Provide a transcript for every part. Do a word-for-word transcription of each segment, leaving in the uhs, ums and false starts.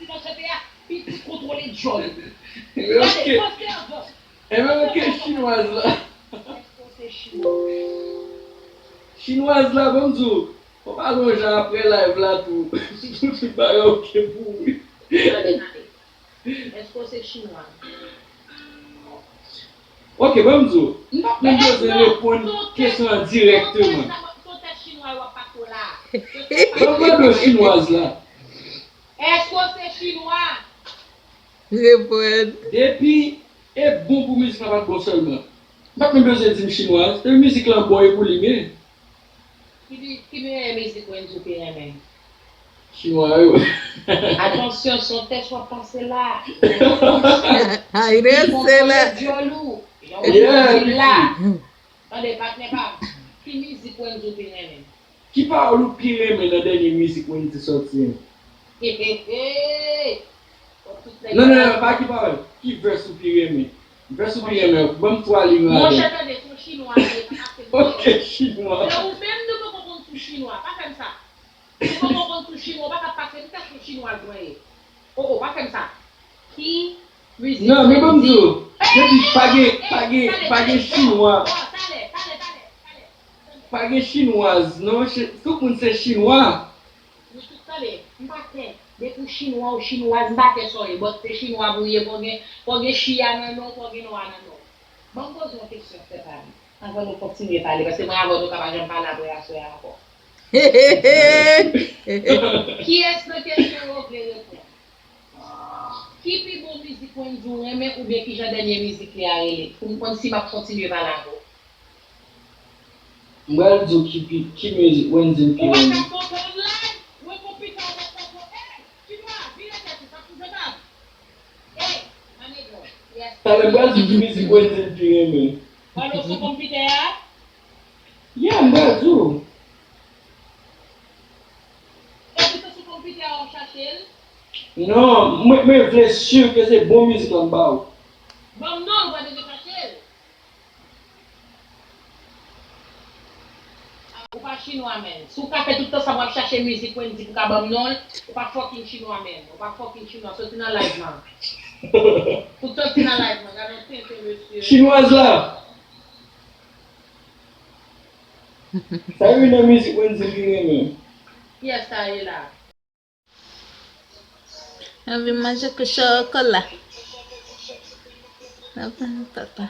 Nan chante a, pitit kontwole djòl. Gade, panse anvan. Ebyen, ok, chinwaz la. Èske w se chinwa? Chinwaz la, ban m di w, fò pa lonje apre live la tou. Tout bagay ok pou ou. Tande, tande. Èske w se chinwa? Ok, ban m di w, m pa t menm bezwen reponn kesyon an dirèkteman. Ban m mande w chinwaz la. Èske w se chinwa? Reponn. Depi e bon pou mizik la pa t bon sèlman. M pa t menm bezwen di m chinwaz. Depi mizik lan bon e pou li m ye. Ki, ki meyè mizik Wendyy ou te renmen? Chinwa yo. Atansyon, se yon tès w ap pase la. Ay, rete la. Li kontwole djòl ou. Jan w di la. Tande, patnè pa m. Ki mizik Wendyy ou te renmen? Ki pawòl ou pi renmen nan dènye mizik Wendyy sòti an? He, he, he! Bon, tout nèg Non, non, non, pa ki pawòl. Ki vès ou pi renmen? Vès ou pi renmen. Ban m twa liy ladan. Monchè, tande, se yon chinwa li ye, pa ka fè m pè. Ok, chinwa. Se ou menm nou poko konn sou chinwa. Pa fè m sa. Nou poko konn sou chinwa, ou pa ka pase m tèt sou chinwa l mwen ye. O, o, pa fè m sa. Ki mizik Wendyy? Non, men ban m di w. Yo di pa gen, pa gen, pa gen chinwa. Bon, talè, talè, talè, talè. Pa gen chinwaz, non. Chi-, tout moun se chinwa. Nou tout tande, m pa kè. Depi w chinwa, ou chinwaz, m pa kè sa w ye. But se chinwa pou w ye, fò w gen, fò w gen chi a nan non w, fò w gen non a nan non w. Ban m poze w yon kesyon, frè pa m, anvan nou kontinye pale, paske mwen avè w nou ka pa janm pale apre aswè a ankò. Kiyès nan kesyon yo w vle reponn? Ki pi bon mizik Wendyy ou renmen oubyen kijan dènye mizik li a rele? Pou m konn si m ap kontinye pale avè w. M pral di w ki pi, ki mizik Wendyy m pi renmen. Ou wè k ap monte yon live, ou wè konpitè w ap monte, ey, chinwa, vire tèt ou, sa pou jwe tab. Ey, my nigga, yes. Talè m pral di w ki mizik Wendyy m pi renmen. Pale w sou konpitè a? Yeah, m pral di w. Epi se sou konpitè a w ap chache l? Non, mwen, mwen vle si ke se bon mizik la m ba w. Ban m non l, w pa bezwen chache l. Ou pa chinwa, menn. Si w ka fè tout tan sa w ap chache mizik Wendyy pou ka ban m non l, ou pa fucking chinwa, menn. Ou pa fucking chinwa. Soti nan live lan. Ou soti nan live lan. Gade yon tenten, mesye. Chinwaz la. Sa youn nan mizik Wendyy m pi renmen. Kiyès sa ye la? Anvi manje kou chokola. Papa, papa.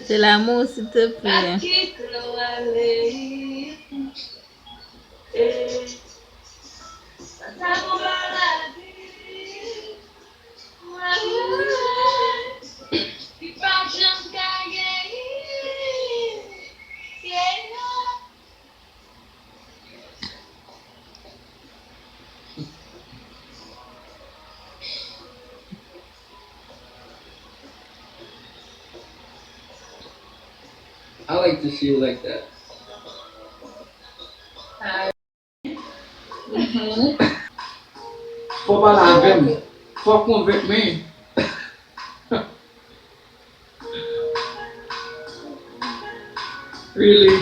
Se l'amour, s'il te plaît. I like to see you like that. Fò pale avè m. Fò konvenk mwen. Really?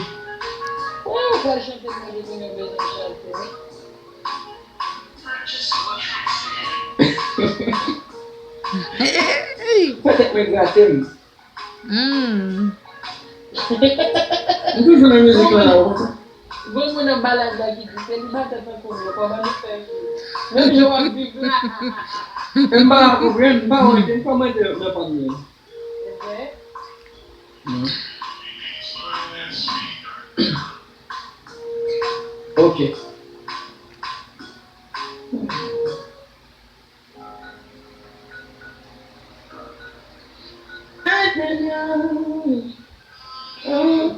Ou pral chante mwen depi mwen bezwen chante wi. Petèt mwen grate m. Hmm. M toujou nan mizik lan la, ou konprann? Gon moun nan balad la ki di selibatè tankou m yo, kòman nou fè viv? Menm jan w ap viv la. M pa konprann, m pa wè, m pa mande nan pa m yo. Ok. Je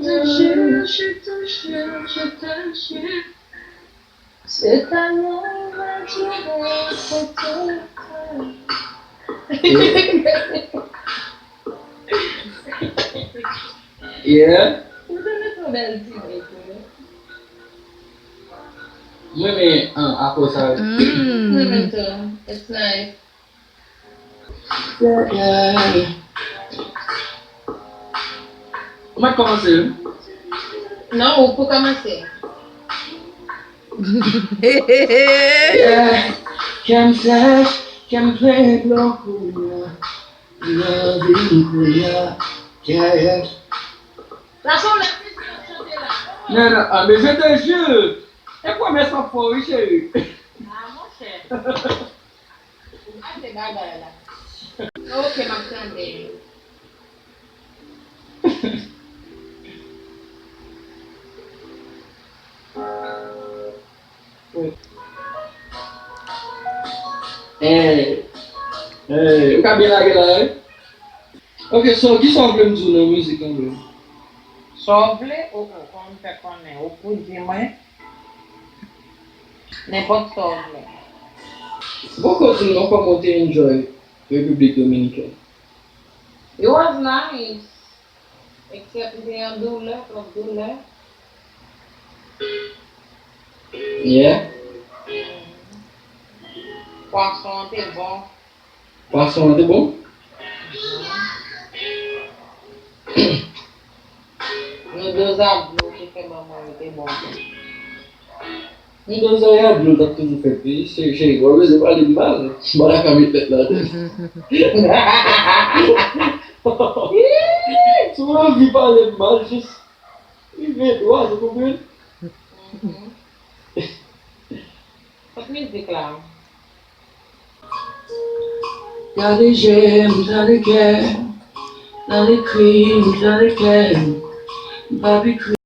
te jure, je te jure, je te jure. C'est tellement naturel, c'est tout. Yeah. Ou te met yon bèl ti bit, wi. Mwen renmen, ah, akò sa yo. Mm. Mwen renmen tou. It's nice. Yeah, yeah. Ou mèt kòmanse, wi. Non, ou pou kòmanse. Yeah. Kè m sèch, kè m plen dlo kounye a. Nan vi m kounye a. Yeah, yeah. Sa se yon lòt mizik w ap chante la. Non, non, ah, mais je te jure. E pwomès w ap fè, wi, cheri. Ah, monchè. Ou gate bagay la. Ok, m ap tande. Wi. Hey. Hey, ou ka byen lage la, wi. Ok, so, kisa w vle m di w nan mizik lan menm? Sa w vle? O, o, kòman m fè konnen? Ou pou di mwen nenpòt sa w vle. Bon, kouzin, non, kòman w te enjoy Repiblik Dominikèn? It was nice. Except m te an doulè, twòp doulè. Yeah. Pwason an te bon. Pwason an te bon? Nou doza dlo ki fè ban mwen yo te bon tou. M doza dlo t ap toujou fè peyi, se, cheri, w ap bezwen pale m mal, m pa ta ka met tèt la atè. Si w anvi pale m mal, jis rive dwat, ou konprann? Mhm. Kot mizik la? Gade je m, gade kè m, gade kri m, gade kè m, m p ap ekri.